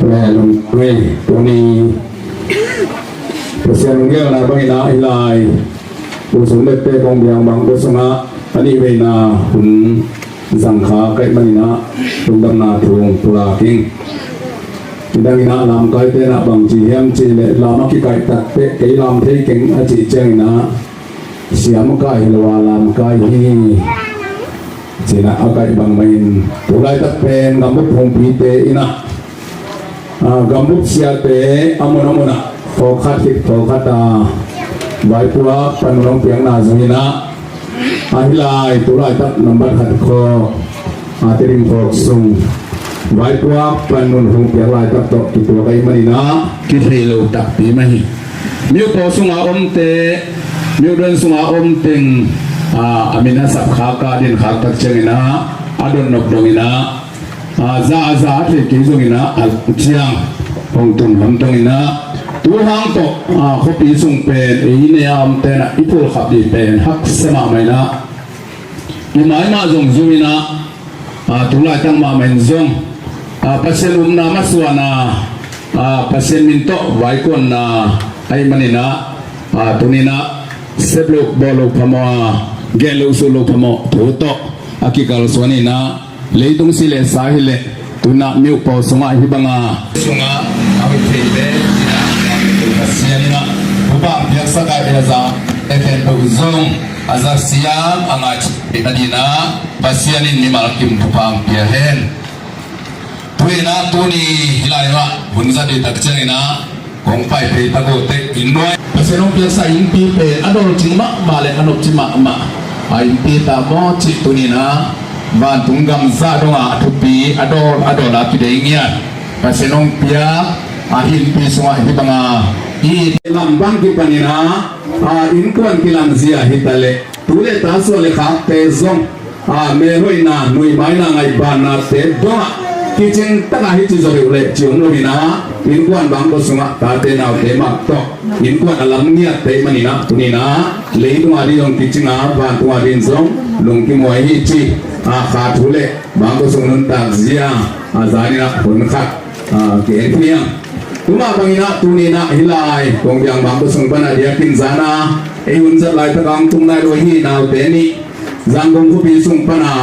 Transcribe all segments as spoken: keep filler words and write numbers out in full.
Amen. Tuni Pasian gelna bangin ah hih lai Pu Sum Lette kong biang bang ko sungah a nih veina hun zangkha kaih manin ah lungdamna thu pulak ing. Nidangin ah lamkaite in ah bang ci hiam cih leh lam a kikaih takteh kei lam thei keng a cih ciangin ah siam kai hi lo a lamkai hi. Ci-in ah a kaih bang mahin tu laitak pen gambup hongpite in ah gambup siate a mun a mun ah phawk khat khit phawk khat a vaipuak panmun hong piakna zongin ah a hih lai tu laitak nambat khat khawk a Tedim phawk sung vaipuak panmun hong piak laitak tawh kituak ahih manin ah kithei lo takpi mah hi. Myo pawl sunga omte, myo don sunga om teng a min a sap khak a din khak tak ciangin ah a dot nop dongin ah za a za a thei kei zongin ah a lam ciang hong tun hamtang in ah tu hang tawh khuapi sung pen ei nei a omte in ah i phulkhap dih pen haksa mahmah in ah i mai mah zong zum in ah tu laitak mahmah in zong Pasian upna masuanna Pasian min tawh vaikuanna ahih manin ah tuni in ah sep loh bawl loh phamawh a gen loh suh loh phamawh thu tawh a kikalsuan in ah leitung si le sa hi leh tu-in ah myo pawl sungah hih banga sungah a hoih theite in ah Pasian in ah thupha piaksak a, a za a khempeuh zong a za siam a ngah cih na din ah Pasian in mimal kim thupha pia hen. Tu-in ah tuni hih lai mah hun za dih tak ciangin ah kong pai phei tak uh teh inn nuai Pasian hong piaksa innpi pen a dawlcing mahmah le a nopci mahmah a innpi ta maw cih tuni in ah vantung gam zah dongah a thupi a dawl a dawl a kidei ngiat Pasian hong piak a hih innpi sungah hih banga i lam bang kipan in ah innkuan kilamzia hi ta leh tu le ta suan le khakte zong a melhoihna nuihmaina ngaihbannate dongah kicing taka hih ci zaw hi uh leh ci om lo in ah innkuan bangkua sungah tate naute mah tawh innkuan a lam ngiatte ahih manin ah tuni in ah leitung a ding zong kicing a vantung a ding zong lungkimhuai hi ci a kha thu le bangkua sung nuntak zia a zan in ah hun khat a ki-en hi a. Tuma bangin ah tuni in ah hih lai kong biang bangkua sung pan a diakin zan a ei hun zat laitak a hong tung nai lo hi naute nih Zangkong khuapi sung pan a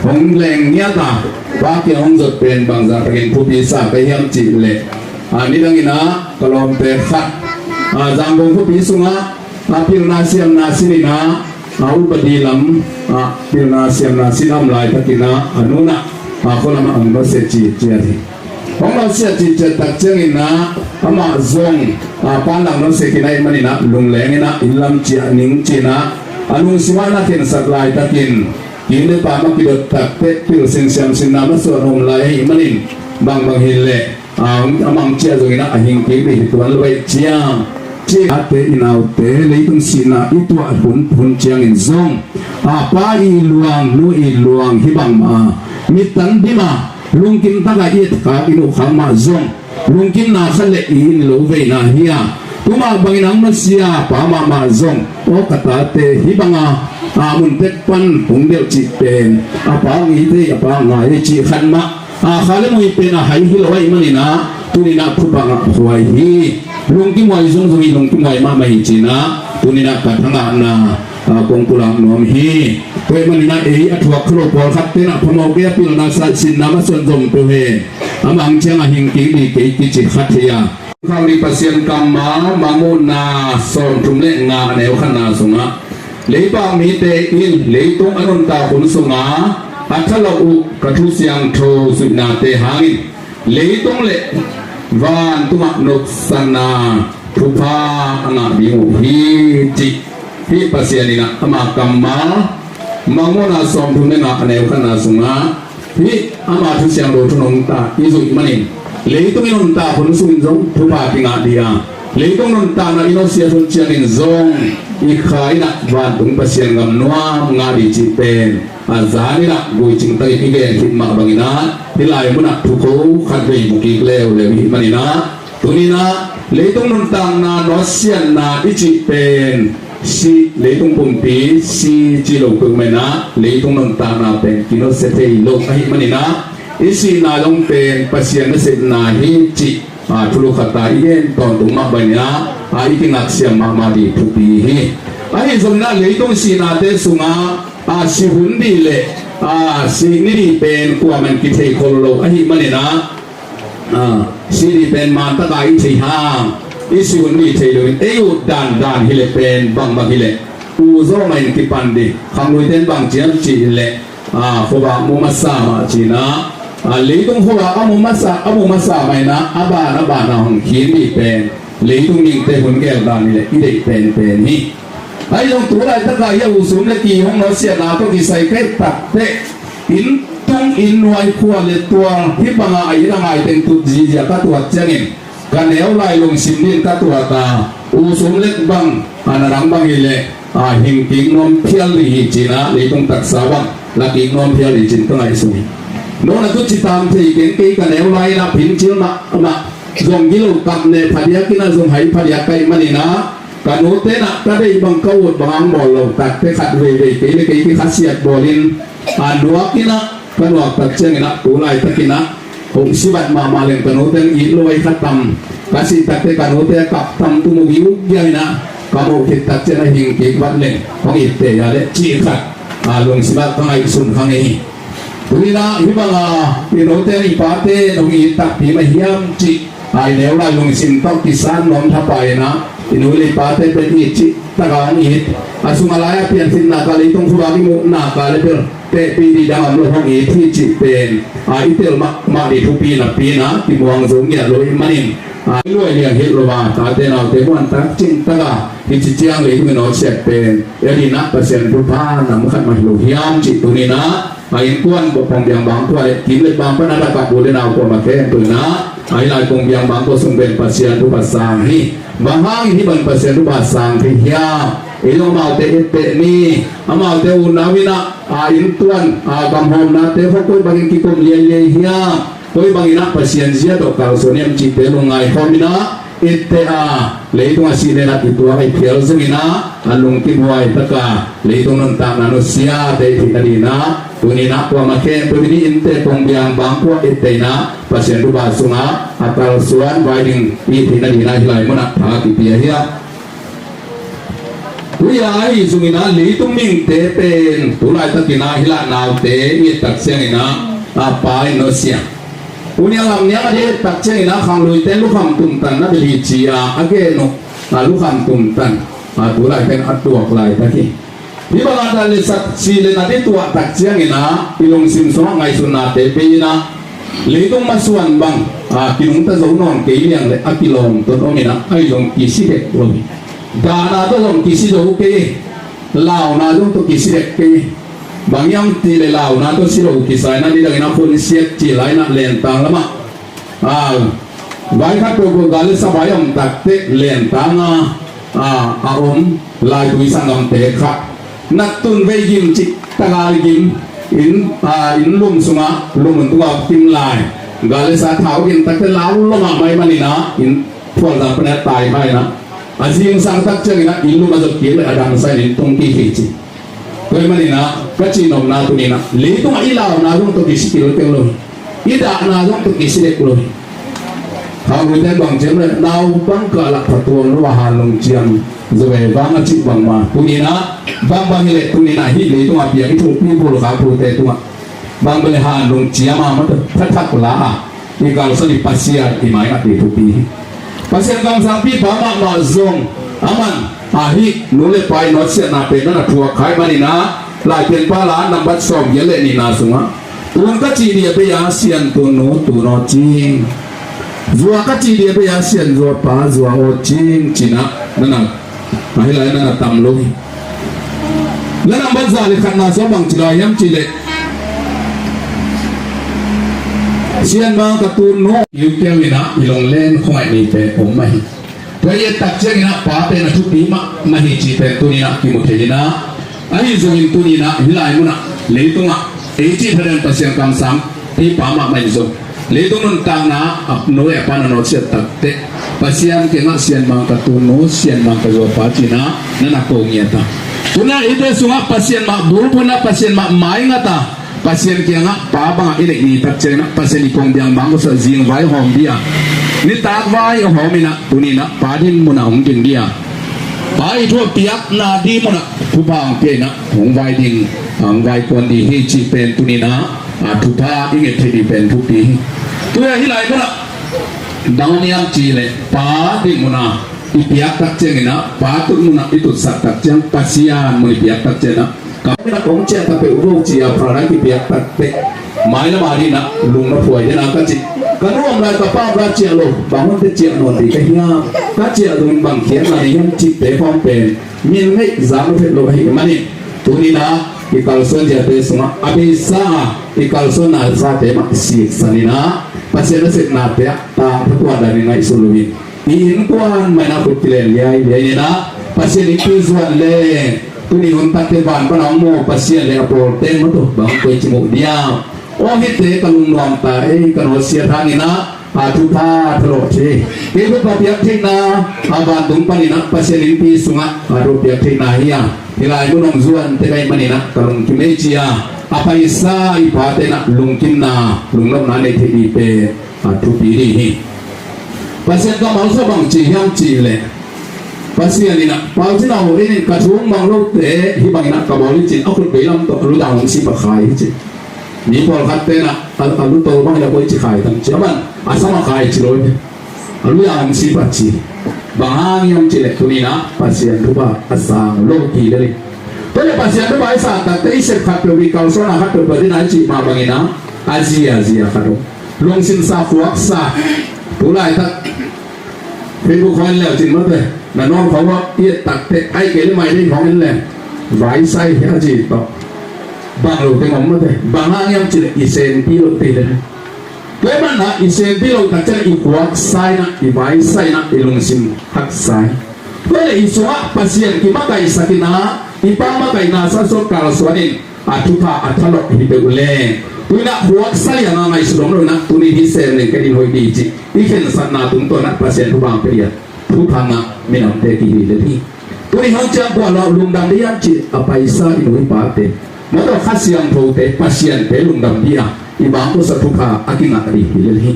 hong leng ngiat a pa kiang hong zot pen bangzah takin khuapi sa ka hiam cih leh a nidangin ah ka lawmte khat a Zangkong khuapi sungah a pilna siamna sin in ah a upadi lam a pilna siamna sin a om laitakin ah a nu in ah a khualam ah hong nusia ci ciat hi. Hong nusia ci ciat tak ciangin ah amah zong a pa in ah nusia khin ahih manin ah lungleng in ah inn lam ciah ning ci-in ah a lungsim ah na khensak laitakin kik le pam a kidot takteh pilsin siamsinna masuan om lai ahih manin bangbang hi leh a mang ciah zongin ah a hing kik ding hi tuan lo ahih ciang ci ate i naute leitung sihna i tuah hun hun ciangin zong a pa i luang nu i luang hih bangmah a mittan dim a lungkim taka i etkhak i nuhkhak mah zong lungkimna khat le i in lo veina hi a. Tuma bangin hong nusia pa mahmah zong aw ka tate hih banga a mun tek pan hong delh cih pen a pa hong it hi a pa hong ngai hi cih khat mah a kha le mui pen a hai hi lo ahih manin ah tuni in ah thupha ngah huai hi. Lungkimhuai zungzung hi, lungkimhuai mahmah hi ci-in ah tuni in ah ka thangahna a kong pulak nuam hi. Tua ahih manin ah ei a thuak kha lo pawlkhatte in ah phamawh kei a pilna sa sinna masuan zom peuh hen. A mang ciang a hing kik ding kei kici khat hi a. Khang ding Pasian kammal Mangmuhna sawmthum le nga a neu khatna sungah leipak mite in leitung a nuntak hun sungah a thalawh uh ka thu siangtho zuihnate hangin leitung le vantungah nopsakna thupha a ngah ding uh hi cih hih Pasian in ah ama kammal Mangmuhna sawmthum le nga a neu khatna sungah hih ama thu siangtho thu nungta i zuih manin leitung i nuntak hun sungin zong thupha kingah ding a leitung nuntakna i nusia hun ciangin zong i kha in ah vantung Pasian gam nuam ngah ding cih pen a zan in ah guicing takin i gen khit mah bangin ah hih lai munah thu ko khat vei mu kik leuleu i hih manin ah tuni in ah leitung nuntakna nusiatna i cih pen si leitung pumpi si ci lo peuhmah in ah leitung nuntakna pen kinusia thei lo ahih manin ah I sihna zong pen Pasian nasepna hi cih, a, thulu khat a i gen tawntung mah bangin ah, a, i kingak siam mahmah ding thupi hi. Ahi zongin ah leitung sihnate sungah, a, si hun ding le, a, sih ni ding pen kuamah in kithei khol lo ahih manin ah, a, sih ding pen mantaka i theih hang, i si hun ding thei loin ei ut dandan hileh pen bangbang hileh u zaw mah in kipan ding, khangluite in bang ci hiam cih leh, a, khuavak mu masa mah cihna, a, leitung khuavak a mu masa, a mu masa mah in ah, a ban a ban a hong khin ding pen leitung mihingte hun gel dan hileh i deih penpen hi. Ahi zong tu laitakah hih a u sum le ki hong nawtsiatna tawh kisai ka et takteh, inn tung inn nuai khua le tual hih bangah a inn a ngai teng tut zihziah ka tuat ciangin ka neu lai lungsim ding ka tuat a, u sum le bang, a, na dang bang hileh, a, hing kik nuam phial ding hi cihna, leitung taksa bang la kik nuam phial ding cih ka ngaihsun hi. Nona tu ci tam thei keng, kei ka neu lai-in ah phincil mahmah, zong gilo kap ne phadiak in ah zong hai phadiak ka hih manin ah, ka nute in ah ka deih bang ka ut bang hong bawl lo takteh khat veivei kei le kei kikhasiat bawlin, a, nuak in ah ka nuak tak ciangin ah tu laitakin ah hong sibat mahmah leng ka nute hong it lo ahi kha tam. Ka sih takteh ka nute a kap tam tum uh giugia in ah ka muh khit tak ciang a hing kik vat leng hong it tei a leh cih khat, a, lungsim ah ka ngaihsun kha ngei hi. Tu-in ah hih banga i nute i pate hong it takpi mah hiam cih, a, i neu lai lungsim tawh kisam nuam thapai in ah i nu le i pate pen it cih taka hong it. A sung a lai a pianphin nak a leitung khuavak i muh nak a le bel tehpih ding dang om lo hong it hi cih pen, a, i tel mahmah ding thupi napi in ah kimuang zo ngiat lo ahih manin, a, i luai liang hilh lo a, tate naute muan tak cing taka hih ci ciang leitung i nawtsiat pen, a, ding ah Pasian thupha nam khat mah hi lo hiam cih tuni-in ah, a, innkuan Pongbiang Bangkua le Kim le Bang pan a dak a u le nau kuamah khempeuh in ah, a, hih lai Pongbiang Bangkua sung pen Pasian thupha sang hi. Bang hangin hih bang Pasian thupha sang thei hiam? Ei zong amaute etteh ni. Amaute unau in ah, a, inntuan, a, gamhawmnate khawng koi bangin kikum liailiai hiam? Koi bangin ah Pasian zia tawh kalsuan hiam cihte lungngai khawm in ah, etteh a, leitung a sih le nat i tuak a i phial zongin ah, a lungkimhuai taka leitung nuntakna nusiate i theihna dingin ah, tuni-in ah kuamah khempeuh in i innte Pongbiang Bangkua etteh in ah Pasian thupha sungah a kalsuan vai ding i theihna dingin ah hih lai munah tha kipia hi a. Tu-a ahi zongin ah leitung mihingte pen tu laitakin ah hih lai naute i et tak ciangin ah, a, pa in nusia. U Niang Lam Niang a ding et tak ciangin ah khangluite lukham tumtan na bel hi ci-a a gen uh, a, lukham tumtan, a, tu laitak a tuak laitak hi. Hih bangah dan le sat, sih le nat i tuah tak ciangin ah i lungsim sungah ngaihsutnate bei in ah, leitung masuan bang, a, kinungta zo nawn kei liang le a kilawmtawn om in ah, ahi zong kisi dek lo hi. Dahna tawh zong kisi zo kei, launa zong tawh kisi dek kei. Bang hiam cih leh launa tawh si lo kisa in ah, nidangin ah khunsiat cih lai in ah lentang lamah, a, vai khat peuhpeuh gal le sa vai a om takteh lentang a, a, a om laitui sanggamte khat, nat tun vei gim cih taka gim in, a, inn lum sungah lum hun tungah kim lai, gal le sa thau gim takteh lau lo mahmah ahih manin ah inn phualzang pan a tai hai in ah, a zingsang tak ciangin ah inn lum a zot kik leh a dangsa in inn tung kik hi ci. Tua ahih manin ah ka cihnopna tuni-in ah, leitungah i launa zong tawh kisi kil keng lo hi. I dahna zong tawh kisi dek lo hi. Khangluite bang ci hiam leh, naupang kah lah phatuam lo a han lungciam zaw ve vang a cih bangmah, tuni-in ah bangbang hileh tuni-in ah hih leitungah piang i thupi bulkhak thute tungah bang bel leh han lungciam a, mah tawh thathak la a, i kalsuan i Pasian i maingat ding thupi hi. Pasian kamsangpipa mahmah zong aman, a, hih nu le pa i nawtsiatna pen na na thuak kha ahih manin ah, Laipianpa la nambat sawmgiat le nihna sungah, tun ka cih ding a bei a, Sian tun nu tun aw cing. Zua ka cih ding a bei a, Sian zua pa zua aw cing, ci-in ah na na, a, hih lai na na tam lo hi. La nambat za le khatna sungah bang ci lai hiam cih leh, Sian Mang ka tun nu, kiukiau in ah i lunglen khuangaih ni pen om mah hi. Tua i et tak ciangin ah pa pen a thupi mahmah hi cih pen tuni-in ah kimu thei in ah, ahi zongin tuni-in ah hih lai munah leitungah ei cih phaden Pasian kamsangpipa mahmah in zong, leitung nuntakna a nu le a pa na nawtsiat takteh, Pasian kiangah Sian Mang ka tun nu, Sian Mang ka zua pa ci-in ah na na ko ngiat a, tuni-in ah eite sungah Pasian mah bulphuh in ah, Pasian mah maingat a, Pasian kiangah pa bangah i neih ni tak ciangin ah Pasian i kong biang bang ko sa zing vai hawm dia, nitak vai a hawm in ah tuni in ah pa din munah hong ging dia, pa i thu a piakna di munah thupha hong pia in ah hong vai ding, hong vai kuan di hi cih pen tuni in ah a thupha i nget thei di pen thupi hi. Tuni a hih lai munah dang niam ci leh pa din munah i piak tak ciangin ah pa tut munah i tutsak tak ciang Pasian mun i piak tak ciangin ah ka minah kong ciah ta peuh vo ci a phalna kipiak tak teh mailam a dinah lungna phuai dinah ka cih. Ka nu om lai ka pa om lai ciah lo, bang hun teh ciah nawn ding ka hiam, ka ciah dungin bang khiatna nei hiam cihte khawng pen min ngeih zak lo phet lo ahih manin tuni in ah i kalsuan ziate sungah a beisa a i kalsuanna sate mah siksan in ah Pasian a sepnate ah tangthu tuan dan in ngaihsun lo in i innkuan mah in ah khut kilel liailiai in ah Pasian in pi zuan le tuni hun takte van pan a hong mu Pasian le a pawlte'n mah tawh bang koici muh diam. Aw hihte ka lungnuam ta ei, ka nawtsiat hangin ah a thupha thalawh thei, kei thupha piak theihna a vantung panin ah Pasian innpi sungah a thupha piak theihna hi a, hih lai mun hong zuan tek ahih manin ah ka lungkim ei ci a, a paisa i pate in ah lungkimna lungnopna nei thei ding pen a thupi ding hi. Pasian kammal sua bang ci hiam cih leh Pasian in ah Pau Cin Hau in in ka thu mang lote hih bangin ah ka bawl hi cin a khut veilam tawh a lu dang hong sip a khai hi cin. Mi pawlkhatte in ah a, a lu to bang in ah koici khai tam ci a man a sam a khai ci lo hi. A lu dang hong sip a ci. Bang hang hiam cih leh tuni in ah Pasian thupha a sang lo ki lel hi. Tua leh Pasian thupha i sang takte i sep khat peuh i kalsuanna khat peuh peuh ding a i cih mah bangin ah a zia zia khat om. Lungsim sa khuak sa. Tu laitak Facebook khawng en leu cin mate, na nawn khawng ah i et takte ai kei le mai dei khawng en le vai sai hi a ci tawh. Bang lo teng om mate, bang hang hiam cih leh i senpi lo tei le. Tua ahih manin ah i senpi lo tak ciang i khuak sa in ah, i vai sa in ah, i lungsim haksa hi. Tua leh i sungah Pasian kimakaihsak in ah, i Pa makaihna sa sawt kalsuan in a thupha a thalawh hi peuh leng, tu in ah khuak sa liang a ngaihsut om lo in ah tuni hi sem leng ka din hoih ding cih i khensatna tungtawn ah Pasian thupha hong pia ding a thupha ngah minamte kihi lel hi. Tuni hong ciang kua lo lungdam ding hiam cih a paisa i nu i pate, mah tawh Kha Siangthote, Pasiante lungdam ding a i bangkua sa thupha a kingah ding hi lel hi.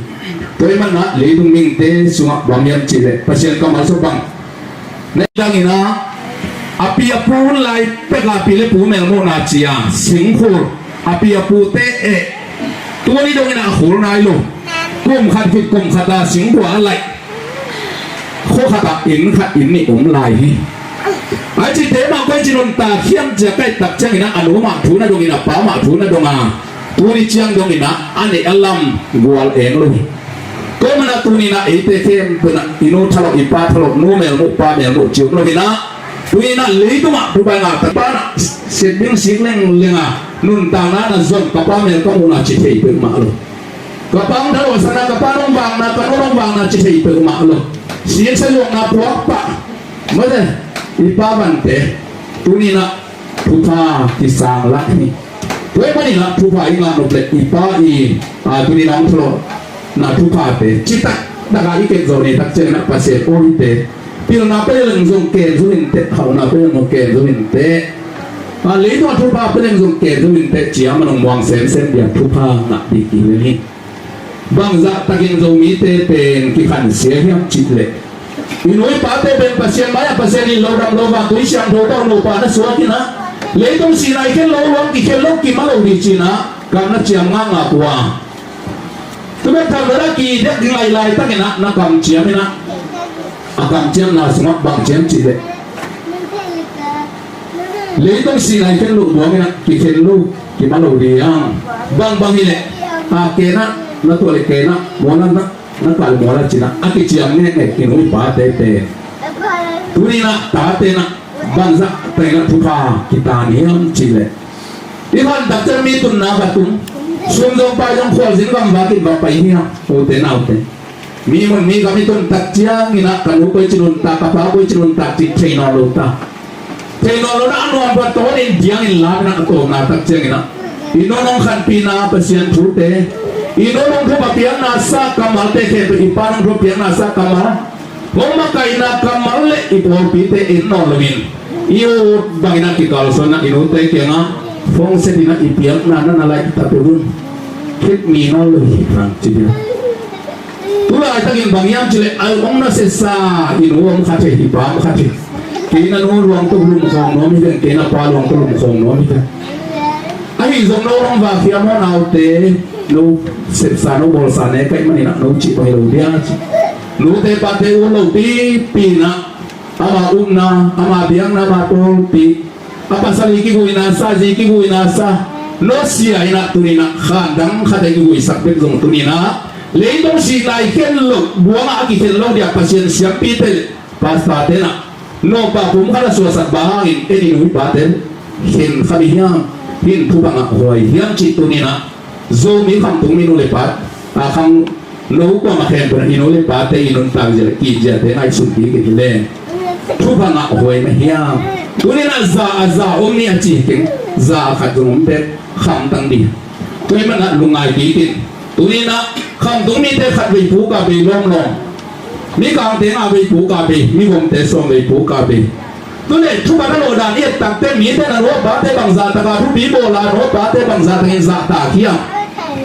Tua ahih manin ah leitung mihingte sungah bang hiam cih leh Pasian kammal sua bang na dang in ah a pi a pu hun lai pek a pi le pu melmuhna ci a singkhul a pi a pute eh tuni dong in ah a khul nai lo. Kum khat khit kum khat a singkhul a laih khua khat ah inn khat inn nih om lai hi. A cihte mah koici nuntak hiam ci a ka et tak ciangin ah a nu mah thu na dong in a pa mah thu na dong a tuni ciang dong in ah a neih a lam gual eng lo hi. Tua ahih manin ah tuni in ah eite khempeuh in ah i nu thalawh i pa thalawh nu melmuh pa melmuh ci om lo in ah tuni in ah leitung ah thupha ngah tak pa in ah sik ding sik lengleng a nuntakna na zon ka pa mel ka muhna ci thei peuhmah lo. Ka pa hong thalawhsakna ka pa nong vakna ka nu nong vakna ci thei peuhmah lo. Siksa zuakna puak pah mate i pa vante tuni in ah thupha kisang lah hi. Tua ahih manin ah thupha i ngah nop leh i pa i a tuni in ah hong thalawhna thuphate citak tak a i kem zo ni tak ciangin ah Pasian aw hihte pilna pen leng zong kem zo hinteh, hauhna pen leng zong kem zo hinteh, a leitung a thupha pen leng zong kem zo hinteh ci a man hong muang semsem ding a thupha ngah ding kihi hi. Bangzah takin Zomite pen kikhansia hiam cih leh i nu i pate pen Pasian mai-ah Pasian in lo dam lo vantui siangtho tawh nupa na suak in ah leitung sihna i khen lo luang kikhen lo kimah lo ding ci in ah kam na ciam ngakngak uh a. Tu bek tham lo dah kidiak ding lai laitakin ah na kamciam in ah a kamciamna sungah bang ciam cih leh leitung sihna i khen lo luang in ah kikhen lo kimah lo ding a bangbang hi leh a ken ah na tuah leh ken ah mual ah na na kal mual ah ci in ah a kiciam ngekngek i nu i pate pen tuni in ah tate in ah bangzah pen ah thupha kitan hiam cih leh i khan takciang mi tunna va tung sum zong pai zong khualzin gam va kit va pai hi a ute naute. Mi mun mi gam i tun tak ciangin ah ka nu koici nuntak ka pa koici nuntak cih thei nawn lo ta. Thei nawn lo na a nuam pua tawn in diangin lam in ah a tawpna tak ciangin ah i nu nong khanpihna Pasian thute, i nu nong thupha piakna sa kammalte khempeuh i pa nong thupha piakna sa kammal, hong makaihna kammal le i pawlpite en nawn loin i ut bangin ah kikalsuan ah i nute kiangah Phone set in ah i piakna na na laih ta peuh un. Khit mi nawn lo hi hang ci ding. Tu laitakin bang hiam cih leh a ong na sesa i nu om khat hi, i pa om khat hi. Kei na nu luang tawh lum khawng nuam hi veng, kei na pa luang tawh lum khawng nuam hi veng. Ahi zong no hong vakhiam aw naute, no sepsa no bawlsa ne kaih manin ah no cih bang hi lo dia ci. Nute pate ut lo pipi in ah ama upna, ama biakna, ama pawlpi, a pasal i kiguina, sa zi kiguina sa, nusia in ah tuni in ah khan dang khat a i kiguisak bek zong tuni in ah leitung sihna i khen loh buang ah a kikhen lo dia Pasian siampite le pastorte in ah nawpa pum khat a suahsak bang hangin en i nu i pate khen kha mi hiam, hih in thupha ngah huai hiam cih tuni in ah Zomi khamtung mi nu le pa, a khangno kuamah khempeuh in i nu le pate i nuntak zia le kizia te ngaihsun kik in hi leng thupha ngah huai mah hiam? Tuni in ah za a za om ni a ci keng, za a khat zong om pek khamtang ding. Tua ahih manin ah lungngai kik in. Tuni in ah khamtung mite khat vei puk a bei lawmlawm, mikangte nga vei puk a bei, mivomte sawm vei puk a bei. Tuni thupha thalawh dan i et takte mite na nu a pate bangzah taka thupi bawl a, nu a pate bangzah takin zahtak hiam?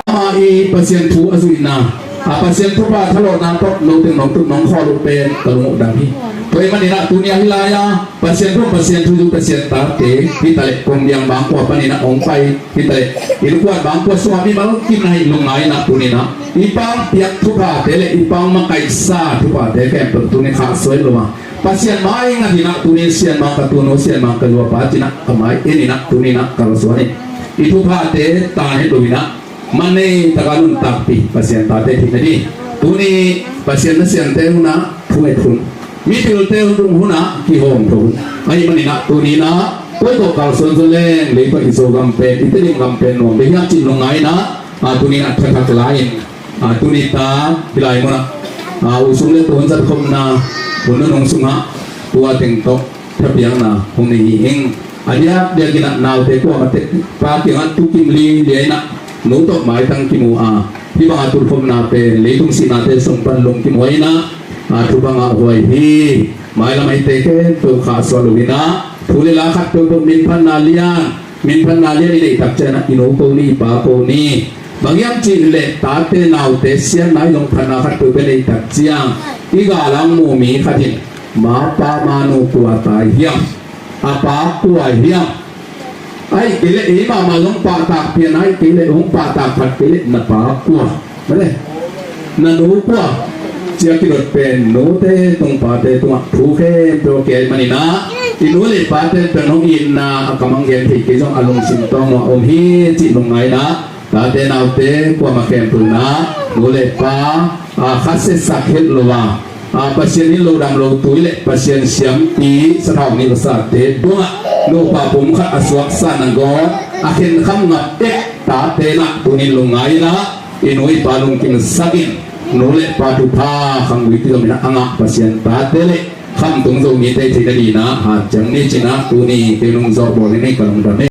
Ama i Pasian thu a zuihna, a Pasian thupha thalawhna tawh no teng nong tut nong khawl uh pen ka lung uh dam hi. Tua ahih manin ah tuni a hih lai-a Pasian thu, Pasian thu zu, Pasian tate hi ta leh kong biang bang kua panin ah hong pai hi ta leh, inn kuan bang kua sungah mimal kim na hi lungngai in ah tuni in ah i pang piak thuphate le i pang makaihsa thuphate khempeuh tuni khahsuah lo a, Pasian mai ngat in ah tuni Sian Mang ka tunu, Sian Mang ka nupa ci in ah ka mai en in ah tuni in ah kalsuan in i thuphate tan het lo in ah man nei taka nuntakpih Pasian tate theihna ding. Tuni Pasian na siante hun ah thu nget hun, mipilte hun, rung hun ah kihawm tho hun. Ahih manin ah tuni in ah koi tawh kalsuan zaw leng lei tawh i Zogam pen, i Tedim gam pen nuam bek hiam cih lungngai in ah, a, tuni in ah thathak lai in, a, tuni ta hih lai mun ah, a, u sung le tun zatkhopna hun nunung sungah tua teng tawh thapiakna hong nei hi ing. A diakdiakin ah naute kuamah teh pa kiangah tu kim lialia in ah nu tawh maitang kimu a, hih banga tutkhopna pen leitung sihnate sung pan lungkim huai in ah, a, thupha ngah huai hi. Mailam a hihte khempeuh khahsuah lo in ah thu le la khat peuhpeuh minphatna lian, minphatna lian i neih tak ciangin ah i nu ko ni, i pa ko ni. Bang hiam cih leh tate naute siatna i zong phatna khat peuhpeuh neih tak ciang i galang mu mi khat in ma pa ma nu kua tai hiam, a pa kua hiam? Ahih kei leh ei mahmah zong pahtak pian, ahih kei leh hong pahtak phat kei leh na pa kua? Male, na nu kua? Ci-a kidot pen nute tung pate tungah thu khempeuh a kia ahih manin ah i nu le pate pen hong itna a kamang gen thei kei zong a lungsim tawng nuah om hi cih lungngai in ah tate naute kuamah khempeuh in ah nu le pa, a, khasia sak het lo a, a, Pasian in lodam lo tui le Pasian siampi sathau nilhsate dongah nupa pum khat a suaksa nangawn a khenkham ngap ek tate in ah tuni lungngai in ah i nu i pa lungkimsak in nu le pa thupha khang lui kizom in ah a ngah Pasian tate le khamtung Zomite theihna dingin ah hat ciang ni ci in ah tuni kei nung zawh bawl in ah ka lungdam hi.